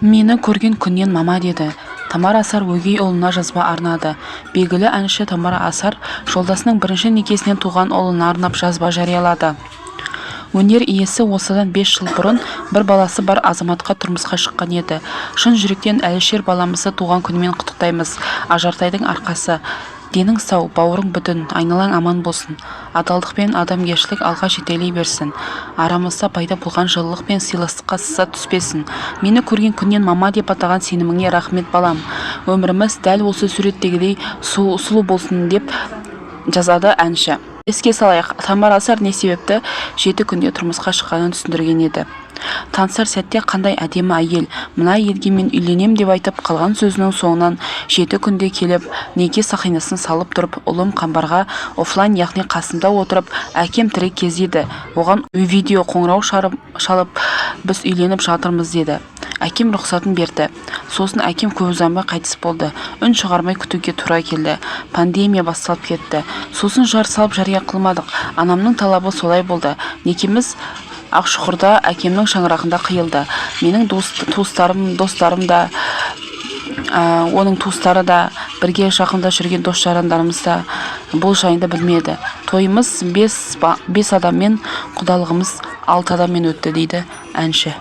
Мені көрген күннен мама деді. Тамара Асар өгей ұлына жазба арнады. Белгілі әнші Тамара Асар жолдасының бірінші некесінен туған ұлына арнап жазба жариялады. Өнер иесі осыдан 5 жыл бұрын бір баласы бар азаматқа тұрмысқа шыққан еді. Шын жүректен Әлішер баламызды туған күнімен құттықтаймыз. Ажартайдың арқасы. Денің сау, бауырың бүтін, айналаң аман болсын. Адалдық пен адамгершілік алға жетелей берсін. Арамызда пайда болған жылылық пен сыйластыққа сызат түспесін. Мені көрген күннен мама деп атаған сеніміңе рахмет, балам. Өміріміз дәл осы суреттегідей сұлу болсын, деп жазады әнші. Еске салайық, Тамара Асар не себепті 7 күнде тұрмысқа шыққанын түсіндірген еді. Танысар сәтте қандай әдемі әйел, мына әйелге мен үйленем деп айтып, қалған сөзінің соңынан 7 күнде келіп, неке сақинасын салып тұрып, ұлым Қамбарға офлайн, яғни қасымда отырып, әкем тірі кезде еді, оған видео қоңырау шалып, біз үйленіп жатырмыз деді. Әкем рұқсатын берді. Сосын әкем көп ұзамай қайтыс болды. Үн шығармай күтуге тура келді. Пандемия басталып кетті. Сосын жар салып жария қылмадық. Анамның талабы солай болды. Некеміз Ақшұқырда, әкемнің шаңырағында қиылды. Менің туыстарым, достарым да, оның туыстары да, бірге жақында жүрген дос жарандарымыз да бұл жайында білмеді. Тойымыз бес адаммен, құдалығымыз алты адаммен өтті, дейді әнші.